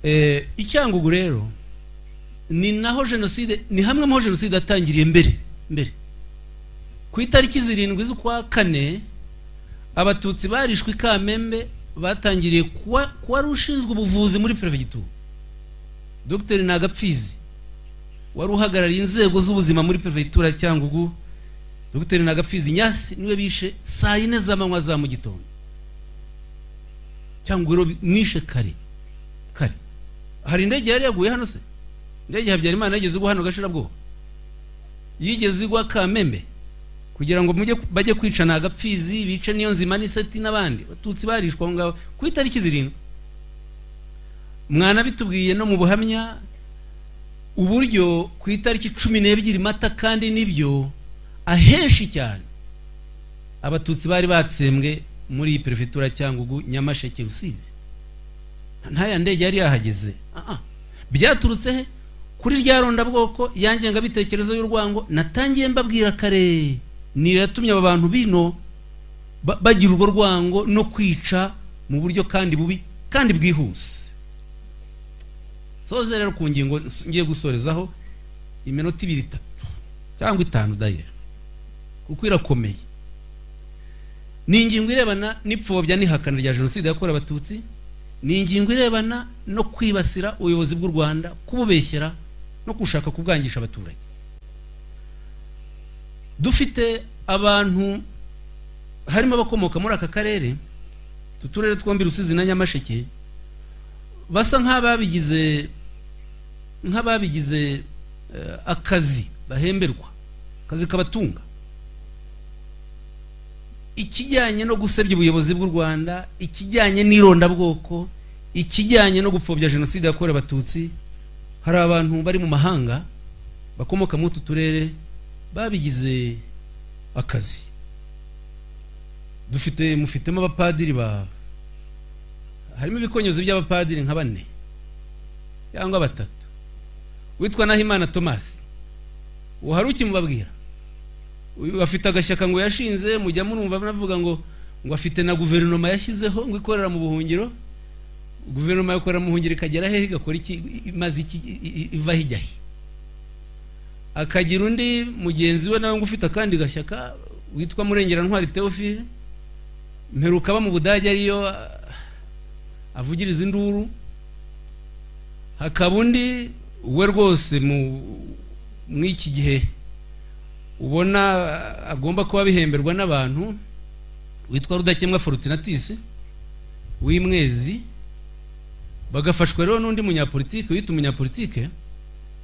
I Cyangugu rero ni naho jenoside, ni hamwe mu ho jenoside yatangiriye mbere mbere. Ku itariki 7 z'ukwa kane, Abatutsi barishwe i Kamembe. Batangiriye kuwa wari ushinzwe ubuvuzi muri perefegitura, Dr Nagapfizi, wari uhagarariye inzego z'ubuzima muri perefegitura ya Cyangugu. Dr Nagapfizi Nyasi niwe bishe saa 4 z'amanywa za mu gitondo. Cyangugu rero mwishe kare kare. Hari indege yari yaguye hano se? Indege Habyarimana yigeze igwa hano Gashirabwoba? Yigeze igwa Kamembe kugira ngo mujye bajye kwica Nagapfizi, bice niyo nzima n'iseti n'abandi Batutsi barishwe aho ngaho ku itariki 7? Mwana bitubwiye no mu buhamya uburyo ku itariki 12 Mata, kandi nibyo, ahenshi cyane Abatutsi bari batsembwe muri iyi perefegitura Cyangugu, Nyamasheke, Rusizi, ntaya ndege yari yahageze. Byaturutse he? Kuri rya rondabwoko, ya ngengabitekerezo y'urwango natangiye mbabwira kare, niyo yatumye aba bantu bino bagira urwo rwango no kwica mu buryo kandi bubi kandi bwihuse. Soze rero ku ngingo ngiye gusorezaho iminota 2, 3 cyangwa 5 dayeri, kuko irakomeye. Ni ingingo irebana n'ipfobya n'ihakana rya jenoside yakorewe Abatutsi. Ni ingingo irebana no kwibasira ubuyobozi bw'u Rwanda, kububeshyera no gushaka kubwangisha abaturage. Dufite abantu harimo abakomoka muri aka karere, utu turere twombi, Rusizi na Nyamasheke, basa nk'ababigize akazi bahemberwa, akazi kabatunga, ikijyanye no gusebya ubuyobozi bw'u Rwanda, ikijyanye n'irondabwoko, ikijyanye no gupfobya jenoside yakorewe Abatutsi. Hari abantu bari mu mahanga bakomoka muri utu turere babigize akazi. Dufite, mufitemo abapadiri, ba harimo ibikonyozi by'abapadiri nka bane cyangwa batatu. Witwa Nahimana Thomas, uwo hari ukimubabwira? Uyu afite agashyaka ngo yashinze, mujya murumva navuga ngo afite na guverinoma yashyizeho ngo ikorera mu buhungiro. Guverinoma ikorera mu buhungiro ikagera hehe, igakora iki, imaze iki, iva hijya he? Akagira undi mugenzi we nawe ngo ufite akandi gashyaka witwa Murengera Ntwari Theophile, mperuka aba mu Budage, ariyo avugiriza induru. Hakaba undi we rwose mu mw'iki gihe ubona agomba kuba bihemberwa n'abantu, witwa Rudakemwa Fortunatus w'Imwezi. Bagafashwa rero n'undi munyapolitike wita umunyapolitike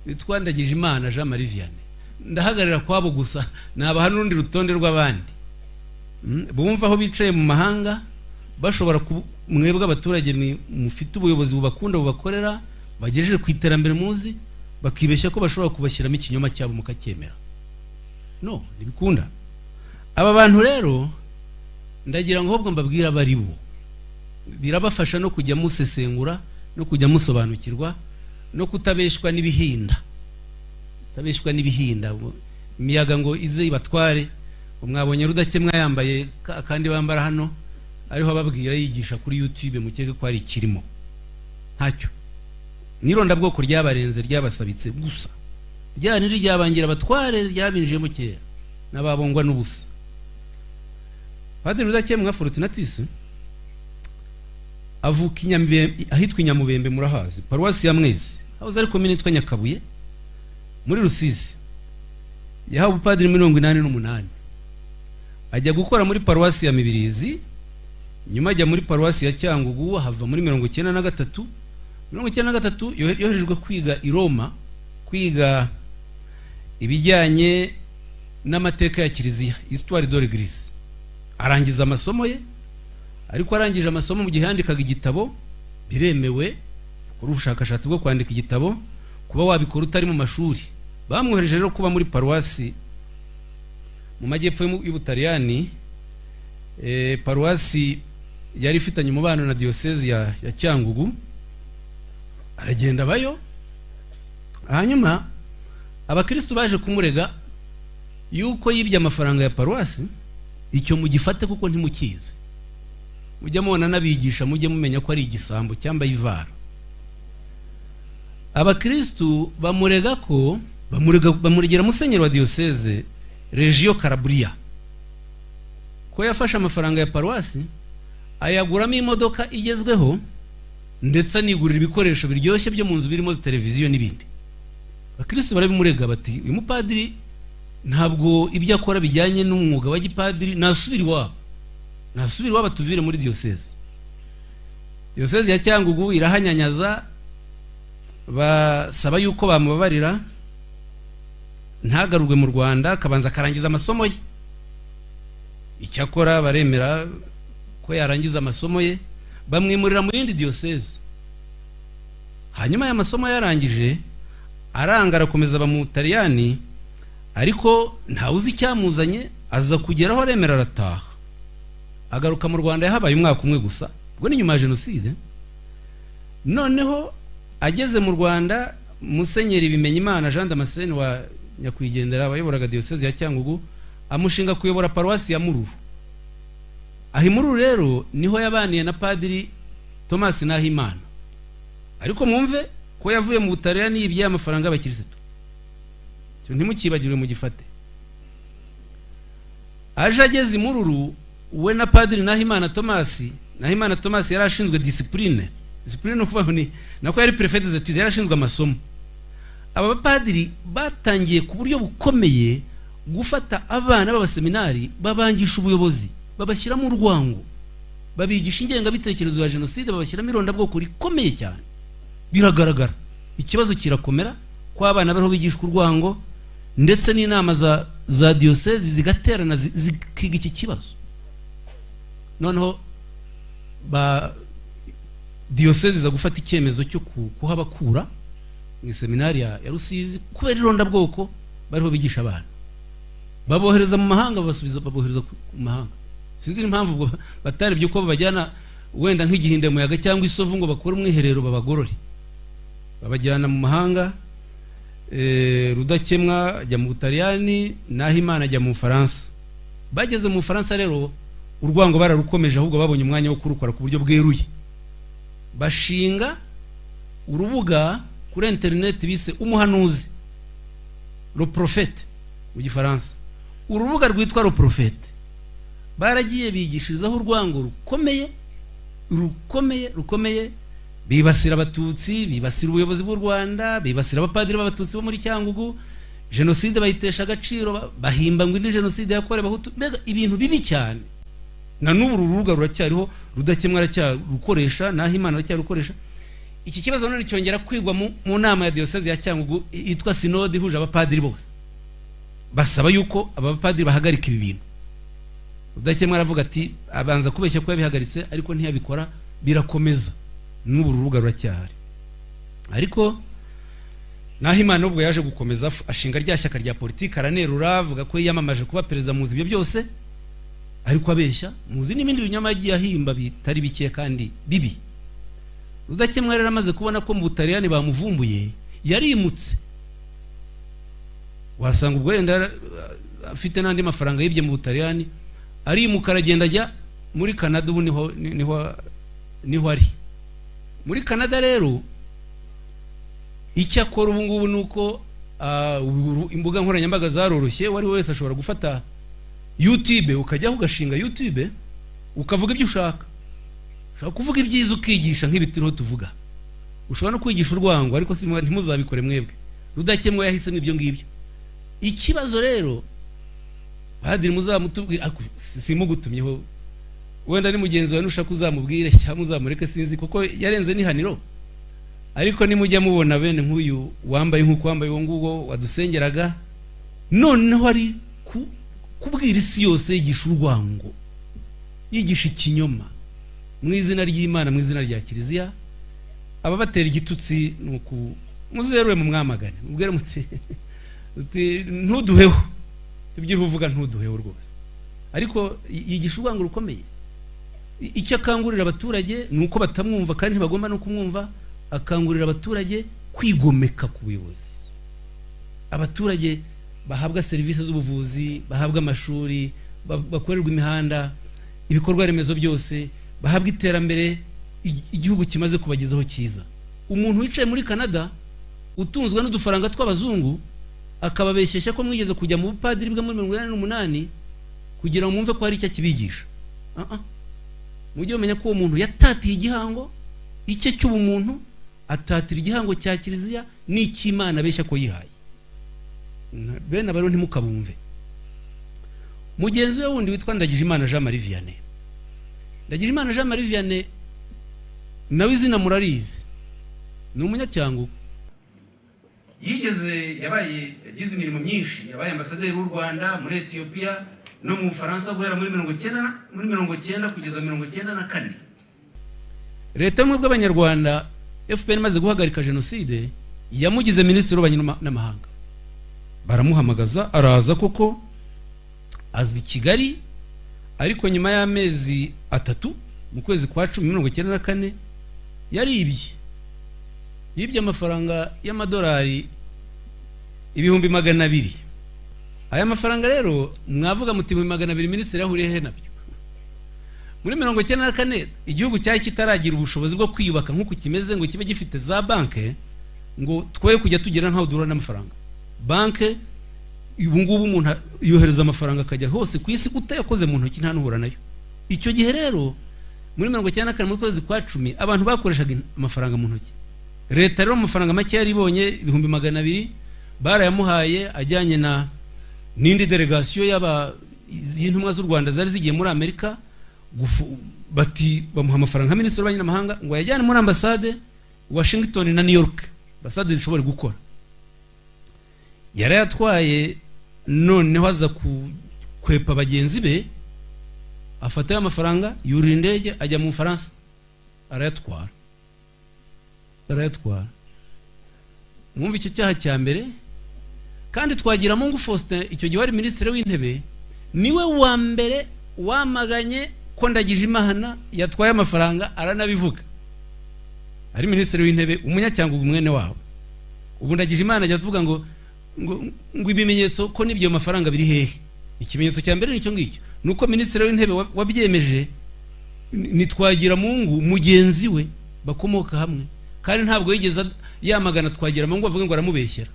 witwa Ndagijimana Jean Marie Vianney. Ndahagarara kwabo gusa, nabaha n'urundi rutonde rw'abandi. Bumva aho bicaye mu mahanga bashobora mwebwe abaturage mufite ubuyobozi bubakunda, bubakorera, bagejeje ku iterambere muzi, bakibeshya ko bashobora kubashyiramo ikinyoma cyabo mukacyemera. No ntibikunda. Aba bantu rero ndagira ngo ahubwo mbabwire abo ari bo, birabafasha no kujya musesengura no kujya musobanukirwa no kutabeshwa n'ibihinda, kutabeshwa n'ibihinda, imiyaga ngo ize ibatware. Mwabonye Rudakemwa yambaye kandi bambara hano, ariho ababwira, yigisha kuri YouTube, mukeke ko ari ikirimo. Ntacyo, n'irondabwoko ryabarenze, ryabasabitse gusa, rya niri ryabangira abatware ryabinjiyemo kera n'ababongwa n'ubusa. Padiri Rudakemwa Fortunatus avuka ahitwa i Nyamubembe, murahazi, paruwasi ya Mwezi, hahoze ari komine yitwa Nyakabuye muri Rusizi. Yahawe ubupadiri 88, ajya gukora muri paruwasi ya Mibirizi, nyuma ajya muri paruwasi ya Cyangugu, hava muri 93. 93 yoherejwe kwiga i Roma, kwiga ibijyanye n'amateka ya kiliziya, histoire de l'Église. Arangiza amasomo ye, ariko arangije amasomo, mu gihe yandikaga igitabo, biremewe gukora ubushakashatsi bwo kwandika igitabo, kuba wabikora utari mu mashuri. Bamwohereje rero kuba muri paruwasi mu majyepfo y'Ubutaliyani, paruwasi yari ifitanye umubano na diyosezi ya Cyangugu. Aragenda abayo. Hanyuma abakristu baje kumurega yuko yibye amafaranga ya paruwasi. Icyo mugifate kuko ntimukizi, mujya mubona n'abigisha, mujye mumenya ko ari igisambo cyambaye ivara. Abakristu bamurega ko bamuregera musenyeri wa diyoseze Regio Calabria ko yafashe amafaranga ya paruwasi ayaguramo imodoka igezweho, ndetse anigurira ibikoresho biryoshye byo mu nzu birimo televiziyo n'ibindi. Abakristu barabimurega bati uyu mupadiri ntabwo ibyo akora bijyanye n'umwuga wa gipadiri, nasubira iwabo, nasubira iwabo tuvire muri diyoseze. Diyoseze ya Cyangugu irahanyanyaza, basaba yuko bamubabarira ntagarurwe mu Rwanda, akabanza akarangiza amasomo ye. Icyakora baremera ko yarangiza amasomo ye, bamwimurira mu yindi diyoseze. Hanyuma aya masomo yarangije aranga arakomeza bamutaliyani, ariko ntawuzi icyamuzanye, aza kugeraho aremera arataha, agaruka mu Rwanda. Yahabaye umwaka umwe gusa, ubwo ni nyuma ya jenoside. Noneho ageze mu Rwanda, Musenyeri Bimenyimana Jean Damascene wa nyakwigendera wayoboraga diyoseze ya Cyangugu amushinga kuyobora paruwasi ya Mururu. Aho Mururu rero niho yabaniye na Padiri Thomas Nahimana. Ariko mwumve ko yavuye mu Butaliyani yibye amafaranga y'abakirisitu, cyo ntimukibagirwe mugifate. Aje ageze Mururu we na Padiri Nahimana Thomas. Nahimana Thomas yari ashinzwe discipline, discipline ukuvuga ni nako yari préfet des études, yari ashinzwe amasomo. Aba bapadiri batangiye ku buryo bukomeye gufata abana b'abaseminari, babangisha ubuyobozi, babashyiramo urwango, babigisha ingengabitekerezo ya jenoside, babashyiramo irondabwoko rikomeye cyane. Biragaragara ikibazo kirakomera ko abana bariho bigishwa urwango, ndetse n'inama za diyosezi zigaterana zikiga iki kibazo. Noneho ba diyosezi iza gufata icyemezo cyo kuhabakura mu seminari ya Rusizi kubera irondabwoko bariho bigisha abana, babohereza mu mahanga, babasubiza babohereza ku mahanga. Sinzi impamvu ubwo batarebye ko babajyana wenda nk'igihindamuyaga cyangwa isovu ngo bakore umwiherero babagorore, babajyana mu mahanga. Rudakemwa ajya mu Butaliyani, Nahimana ajya mu Bufaransa. Bageze mu Bufaransa rero urwango bararukomeje, ahubwo babonye umwanya wo kurukora ku buryo bweruye, bashinga urubuga kuri interineti bise Umuhanuzi, Le Prophète mu Gifaransa. Urubuga rwitwa Le Prophète baragiye bigishirizaho urwango rukomeye rukomeye rukomeye, bibasira abatutsi, bibasira ubuyobozi bw'u Rwanda, bibasira abapadiri b'abatutsi bo muri Cyangugu, jenoside bayitesha agaciro, bahimba ngo indi jenoside yakorewe abahutu, mbega ibintu bibi cyane. Na n'ubu uru rubuga ruracyariho, Rudakemwa aracyarukoresha, Nahimana aracyarukoresha. Iki kibazo none cyongera kwigwa mu nama ya diyoseze ya Cyangugu yitwa sinode ihuje abapadiri bose, basaba yuko aba bapadiri bahagarika ibi bintu. Rudakemwa aravuga ati abanza kubeshya ko yabihagaritse, ariko ntiyabikora, birakomeza n'ubu rubuga ruracyahari. Ariko Nahimana ubwo yaje gukomeza ashinga rya shyaka rya politiki, aranerura avuga ko yiyamamaje kuba perezida, muzi ibyo byose, ariko abeshya, muzi n'ibindi binyoma yagiye ahimba bitari bike kandi bibi. Rudakemwa rero amaze kubona ko mu Butaliyani bamuvumbuye, yarimutse. Wasanga ubwo wenda afite n'andi mafaranga yibye mu Butaliyani, arimuka aragenda ajya muri Canada. Ubu niho ari muri Canada. Rero icyo akora ubu ngubu ni uko imbuga nkoranyambaga zaroroshye, uwo ari we wese ashobora gufata YouTube, ukajyaho ugashinga YouTube ukavuga ibyo ushaka. Ushobora kuvuga ibyiza ukigisha nk'ibi turiho tuvuga, ushobora no kwigisha urwango, ariko ntimuzabikore mwebwe. Rudakemwa yahisemo ibyo ngibyo. Ikibazo rero padiri muzamutubwira, simugutumyeho, wenda ni mugenzi wawe nushaka uzamubwire cyangwa uzamureke, sinzi kuko yarenze n'ihaniro. Ariko nimujya mubona bene nk'uyu wambaye nk'uko wambaye uwo nguwo wadusengeraga, noneho ari kubwira isi yose, yigisha urwango, yigisha ikinyoma mu izina ry'Imana, mu izina rya Kiliziya, ababatera igitutsi nuku muzerure mu mwamagane, mubwire muti ntuduheho, ibyo uvuga ntuduheho rwose. Ariko yigisha urwango rukomeye. Icyo akangurira abaturage ni uko batamwumva kandi ntibagomba no kumwumva. Akangurira abaturage kwigomeka ku buyobozi. Abaturage bahabwa serivisi z'ubuvuzi, bahabwa amashuri, bakorerwa imihanda, ibikorwa remezo byose, bahabwa iterambere igihugu kimaze kubagezaho cyiza. Umuntu wicaye muri Canada Utunzwe n'udufaranga tw'abazungu, akababeshyeshya ko mwigeze kujya mu bupadiri bwe muri 88 kugira ngo mwumve ko hari icyo akibigisha. Mujye mumenya ko uwo muntu yatatiye igihango icye cy'ubumuntu, atatira igihango cya kiliziya n'icy'Imana abeshya ko yihaye. Bene aba rero ntimukabumve. Mugenzi we wundi witwa Ndagijimana Jean Marie Vianney. Ndagijimana Jean Marie Vianney nawe izina murarizi, ni umunyacyangugu. Yigeze yabaye yagize imirimo myinshi, yabaye ambasaderi w'u Rwanda muri Ethiopia no mu Bufaransa guhera muri 90 kugeza 94. Leta y'ubumwe bw'Abanyarwanda FPR imaze guhagarika jenoside yamugize minisitiri w'ububanyi n'amahanga. Baramuhamagaza araza koko, aza i Kigali, ariko nyuma y'amezi 3 mu kwezi kwa 10 1994 yaribye. Yibye amafaranga y'amadolari 200,000. Aya mafaranga rero mwavuga muti 200,000 minisitiri yahuriye he nabyo? Muri 1994 igihugu cyari kitaragira ubushobozi bwo kwiyubaka nk'uko kimeze ngo kibe gifite za banke, ngo twoye kujya tugira nkaho duhura n'amafaranga. Banke ubu ngubu umuntu yohereza amafaranga akajya hose ku isi, utayakoze mu ntoki nta nuhura nayo. Icyo gihe rero muri 1994 mu kwezi kwa 10 abantu bakoreshaga amafaranga mu ntoki. Leta rero amafaranga make yari ibonye 200,000 barayamuhaye ajyanye na n'indi delegation y'aba y'intumwa z'u Rwanda zari zigiye muri Amerika, bati bamuha amafaranga nka minisitiri w'ububanyi n'amahanga ngo ayajyane muri ambasade Washington na New York, ambasade zishobora gukora. Yarayatwaye, noneho aza kwepa bagenzi be, afata ayo mafaranga yurira indege ajya mu Bufaransa arayatwara. Mwumva icyo cyaha cya mbere. Kandi Twagiramungu Faustin icyo gihe wari minisitiri w'intebe niwe wa mbere wamaganye ko Ndagijimana yatwaye amafaranga, aranabivuga. Ari minisitiri w'intebe umunyacyangugu mwene wabo. Ubu Ndagijimana ajya avuga ngo ngo ibimenyetso ko n'ibyo mafaranga biri hehe. Ikimenyetso cya mbere nicyo ngicyo, nuko minisitiri w'intebe wabyemeje ni Twagiramungu mugenzi we bakomoka hamwe, kandi ntabwo yigeze yamagana Twagiramungu avuga ngo aramubeshyera.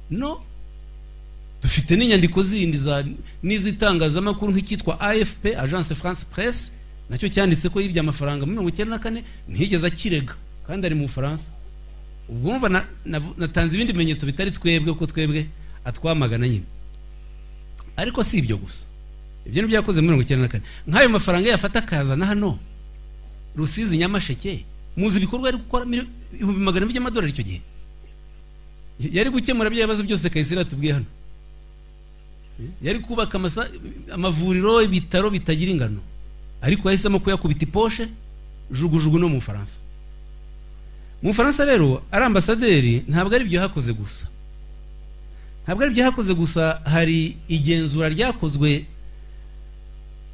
No, dufite n'inyandiko zindi za n'izitangazamakuru nk'icyitwa AFP, Agence France Presse, nacyo cyanditse ko yibye amafaranga muri 1994, ntiyigeze akirega kandi ari mu Bufaransa. Ubwo umva natanze ibindi bimenyetso bitari twebwe, ko twebwe atwamagana nyine. Ariko si ibyo gusa, ibyo ni byakoze muri 1994. Nk'ayo mafaranga yafata akazana hano Rusizi Nyamasheke, muzi ibikorwa ari gukora 200,000 by'amadolari icyo gihe. Yari gukemura bya bibazo byose Kayisire atubwiye hano. Yari kubaka amavuriro, ibitaro bitagira ingano, ariko yahisemo kuyakubita iposhe jugujugu no mu Bufaransa. Mu Bufaransa rero ari ambasaderi ntabwo ari ibyo yakoze gusa. Ntabwo ari ibyo yakoze gusa, hari igenzura ryakozwe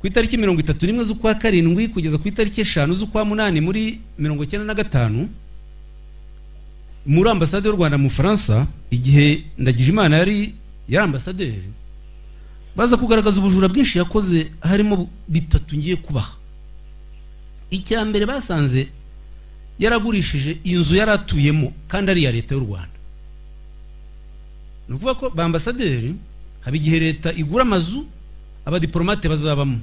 ku itariki 31 z'ukwa 7 kugeza ku itariki 5 z'ukwa 8 muri 1995 muri ambasade y'u Rwanda mu Bufaransa, igihe Ndagijimana yari ambasaderi, baza kugaragaza ubujura bwinshi yakoze, harimo bitatu ngiye kubaha. Icya mbere, basanze yaragurishije inzu yaratuyemo kandi ari iya leta y'u Rwanda. Ni ukuvuga ko ba ambasaderi haba igihe leta igura amazu abadiplomate bazabamo.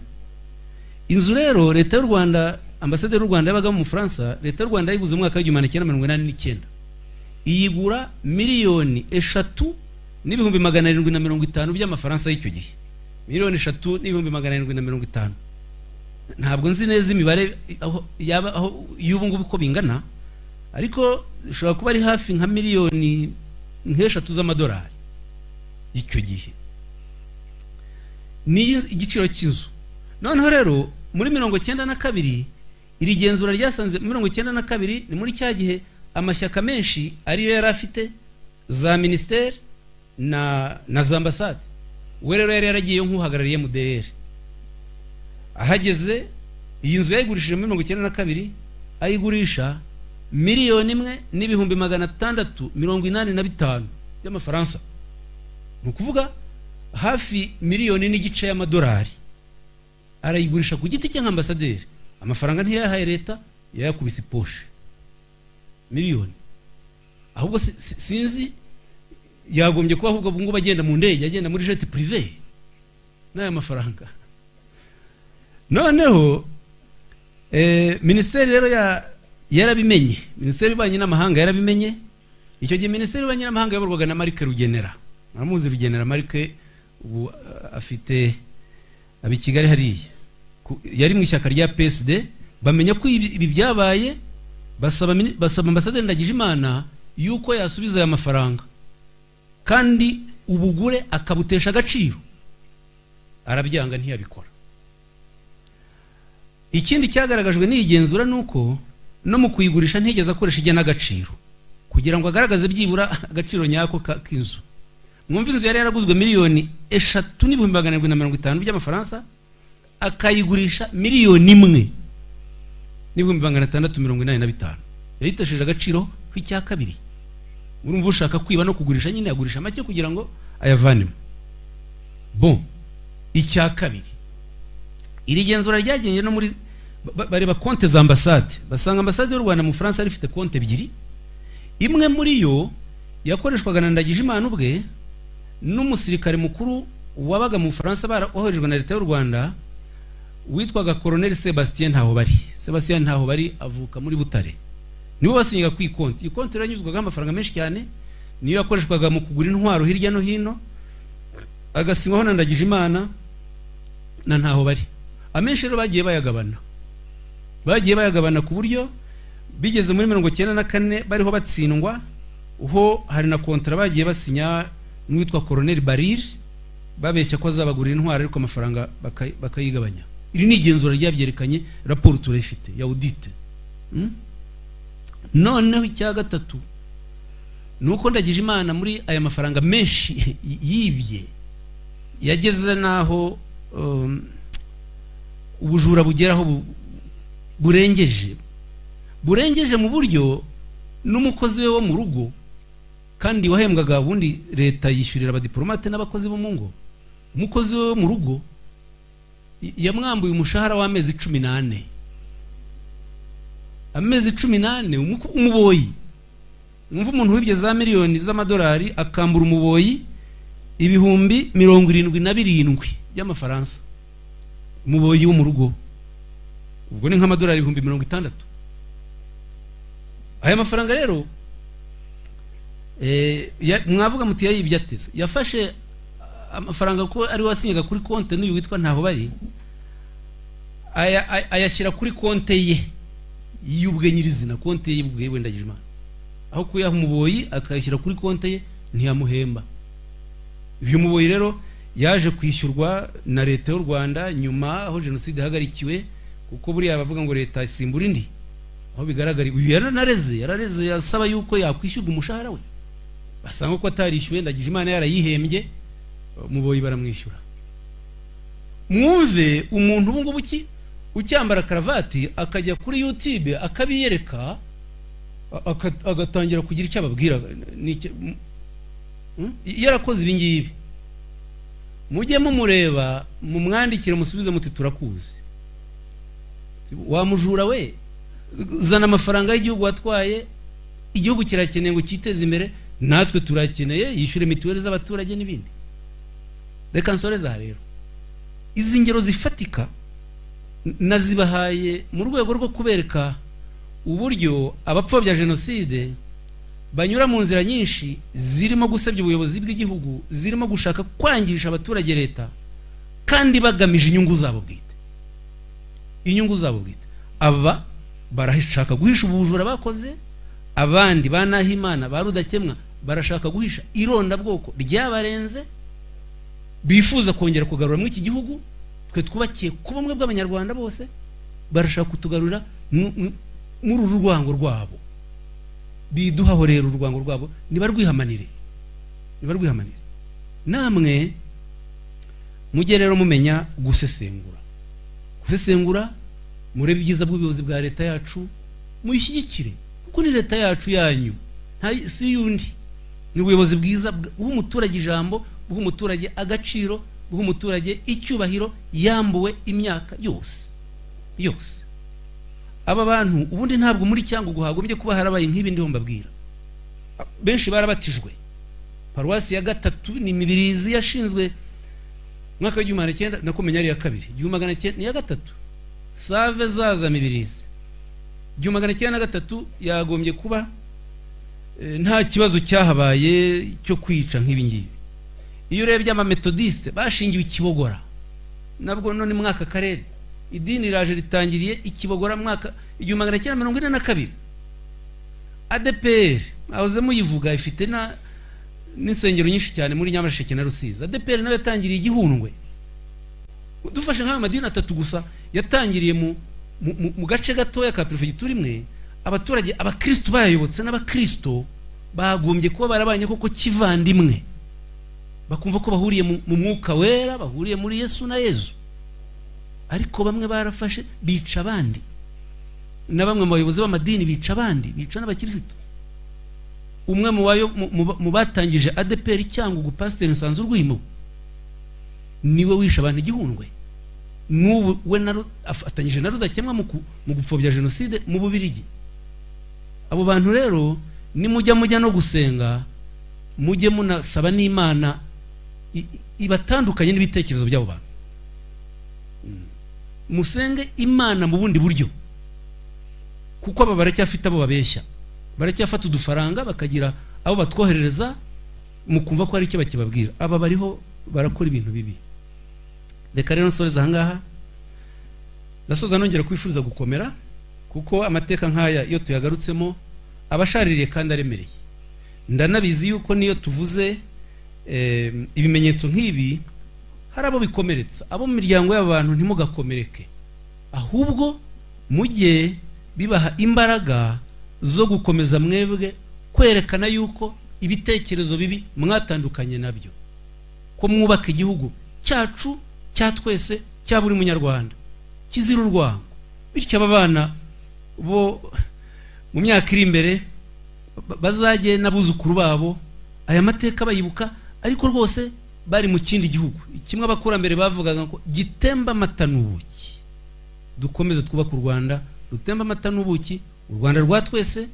Inzu rero leta y'u Rwanda, ambasaderi y'u Rwanda yabaga mu Bufaransa, leta y'u Rwanda yayiguze mu mwaka w'1989, iyigura 3,750,000 by'amafaransa y'icyo gihe. 3,750,000. Ntabwo nzi neza imibare aho yaba aho y'ubu ngubu uko bingana, ariko ishobora kuba ari hafi nka miliyoni nk'eshatu z'amadolari icyo gihe. Ni igiciro cy'inzu. Noneho rero muri 1992 iri genzura ryasanze muri 1992 ni muri cya gihe amashyaka menshi ariyo yari afite za ministeri na za ambasade. We rero yari yaragiye nk'uhagarariye MDR. Ahageze iyi nzu yayigurishije muri 1992, ayigurisha 1,685,000 by'amafaransa. Ni ukuvuga hafi 1.5 miliyoni y'amadolari. Arayigurisha ku giti cye nk'ambasaderi. Amafaranga ntiyayahaye leta, yayakubise iposhe. Miliyoni. Ahubwo sinzi, yagombye kuba ahubwo ubu ngubu agenda mu ndege, agenda muri jet privé n'aya mafaranga. Noneho minisiteri rero yarabimenye, minisiteri y'ububanyi n'amahanga yarabimenye. Icyo gihe minisiteri y'ububanyi n'amahanga yayoborwaga na Marc Rugenera. Muramuzi Rugenera Marc, ubu afite aba i Kigali hariya, yari mu ishyaka rya PSD. Bamenya ko ibi byabaye, basaba ambasaderi Ndagijimana yuko yasubiza aya mafaranga kandi ubugure akabutesha agaciro, arabyanga ntiyabikora. Ikindi cyagaragajwe n'igenzura ni uko no mu kuyigurisha ntigeze akoresha igenagaciro kugira ngo agaragaze byibura agaciro nyako k'inzu. Mwumva, inzu yari yaraguzwe 3,750,000 by'amafaransa, akayigurisha 1,685,000. Yayitesheje agaciro k'icya kabiri. Urumva ushaka kwiba no kugurisha nyine agurisha make kugira ngo ayavanemo. Bon, icya kabiri, iri genzura ryagenye no muri bareba konte za ambasade, basanga ambasade y'u Rwanda mu Bufaransa yari ifite konte ebyiri. Imwe muri yo yakoreshwaga na Ndagijimana ubwe n'umusirikare mukuru wabaga mu Bufaransa woherejwe na leta y'u Rwanda witwaga Colonel Sebastien Ntahobari. Sebastien Ntahobari avuka muri Butare, nibo basinyaga ku ikonti. Iyi konti yanyuzwagaho amafaranga menshi cyane, niyo yakoreshwaga mu kugura intwaro hirya no hino, agasinywaho na Ndagijimana na Ntahobari. Amenshi rero bagiye bayagabana, bagiye bayagabana ku buryo bigeze muri 94 bariho batsindwa. Ho hari na kontara bagiye basinya n'uwitwa Colonel Baril, babeshya ko azabagurira intwaro, ariko amafaranga bakayigabanya. Iri ni igenzura ryabyerekanye, raporo turayifite ya audit. Noneho icya gatatu ni uko Ndagijimana muri aya mafaranga menshi yibye yageze n'aho ubujura bugeraho burengeje mu buryo n'umukozi we wo mu rugo, kandi wahembwaga, ubundi leta yishyurira abadiplomate n'abakozi bo mu ngo, umukozi we wo mu rugo yamwambuye umushahara w'amezi 14, amezi 14. Umuboyi, mwumva, umuntu wibye za miliyoni z'amadolari akambura umuboyi 77,000 by'amafaransa, umuboyi wo mu rugo, ubwo ni nk'amadolari 60,000. Aya mafaranga rero mwavuga muti yayibye ateze? Yafashe amafaranga ko ari we wasinyaga kuri konte n'uyu witwa Ntahobari, ayashyira kuri konte ye y'ubwe nyirizina, konte ye y'ubwe we Ndagijimana, aho kuyaha umuboyi akayashyira kuri konte ye, ntiyamuhemba. Uyu muboyi rero yaje kwishyurwa na leta y'u Rwanda nyuma aho jenoside ihagarikiwe, kuko buriya bavuga ngo leta isimbura indi aho bigaragara. Uyu yaranareze, yarareze yasaba yuko yakwishyurwa umushahara we, basanga ko atarishyuwe, Ndagijimana yarayihembye, umuboyi baramwishyura. Mwumve umuntu ubu ngubu ucyambara karavati akajya kuri YouTube akabiyereka, agatangira kugira icyo ababwira, yarakoze ibi ngibi. Mujye mumureba, mumwandikire, musubize muti turakuzi wa mujura we, zana amafaranga y'igihugu watwaye, igihugu kirakeneye ngo cyiteze imbere, natwe turakeneye, yishyure mituweli z'abaturage n'ibindi. Reka nsoreze aha rero. Izi ngero zifatika nazibahaye mu rwego rwo kubereka uburyo abapfobya jenoside banyura mu nzira nyinshi, zirimo gusebya ubuyobozi bw'igihugu, zirimo gushaka kwangisha abaturage leta, kandi bagamije inyungu zabo bwite, inyungu zabo bwite. Aba barashaka guhisha ubujura bakoze, abandi ba Nahimana, ba Rudakemwa barashaka guhisha irondabwoko ryabarenze, bifuza kongera kugarura muri iki gihugu twe twubakiye ku bumwe bw'abanyarwanda bose, barashaka kutugarura muri uru rwango rwabo. Biduhaho rero urwango rwabo, nibarwihamanire, nibarwihamanire. Namwe mujye rero mumenya gusesengura, gusesengura, murebe ibyiza bw'ubuyobozi bwa leta yacu, muyishyigikire, kuko ni leta yacu yanyu, nta si yundi. Ni ubuyobozi bwiza buha umuturage ijambo, buha umuturage agaciro, buha umuturage icyubahiro yambuwe imyaka yose yose. Aba bantu ubundi ntabwo muri Cyangugu hagombye kuba harabaye nk'ibi ndiho mbabwira. Benshi barabatijwe. Paruwasi ya gatatu ni Mibirizi yashinzwe mwaka w'1900, nako menya ari ya kabiri, 1900 ni ya gatatu. Save zaza Mibirizi 1903 yagombye kuba nta kibazo cyahabaye cyo kwica nk'ibi ngibi. Iyo urebye amametodiste bashingiwe Ikibogora, nabwo none mwaka karere idini iraje ritangiriye Ikibogora mwaka 1942. ADPR ahoze muyivuga, ifite na n'insengero nyinshi cyane muri Nyamasheke na Rusizi. ADPR nayo yatangiriye Igihundwe. Dufashe nk'ayo madini atatu gusa yatangiriye mu gace gatoya ka perefegitura imwe, abaturage abakristo bayayobotse n'abakristo bagombye kuba barabanye koko kivandimwe, bakumva ko bahuriye mu mwuka wera, bahuriye muri Yesu na Yezu. Ariko bamwe barafashe bica abandi, na bamwe mu bayobozi b'amadini bica abandi, bica n'abakristo. Umwe mu batangije ADPR Cyangugu, Pasiteri Nsanzurwimo, niwe wishe abantu Igihundwe. N'ubu we afatanyije na Rudakemwa mu gupfobya jenoside mu Bubirigi. Abo bantu rero nimujya mujya no gusenga, mujye munasaba n'Imana ibatandukanye n'ibitekerezo by'abo bantu. Musenge Imana mu bundi buryo, kuko aba baracyafite abo babeshya, baracyafata udufaranga bakagira abo batwoherereza, mukumva ko hari icyo bakibabwira. Aba bariho barakora ibintu bibi. Reka rero nsoreze ahangaha. Ndasoza nongera kwifuza gukomera, kuko amateka nk'aya iyo tuyagarutsemo abashaririye kandi aremereye. Ndanabizi yuko niyo tuvuze ibimenyetso nk'ibi hari abo bikomeretsa. Abo mu miryango y'abantu ntimugakomereke, ahubwo mujye bibaha imbaraga zo gukomeza mwebwe kwerekana yuko ibitekerezo bibi mwatandukanye nabyo, ko mwubaka igihugu cyacu cya twese, cya buri munyarwanda, kizira urwango. Bityo aba bana bo mu myaka iri imbere bazajye n'abuzukuru babo aya mateka bayibuka, ariko rwose bari mu kindi gihugu. Kimwe abakurambere bavugaga ngo gitemba amata n'ubuki. Dukomeze twubake u Rwanda rutemba amata n'ubuki, u Rwanda rwa twese,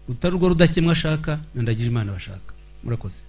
rutari urwo Rudakemwa ashaka na Ndagijimana bashaka. Murakoze.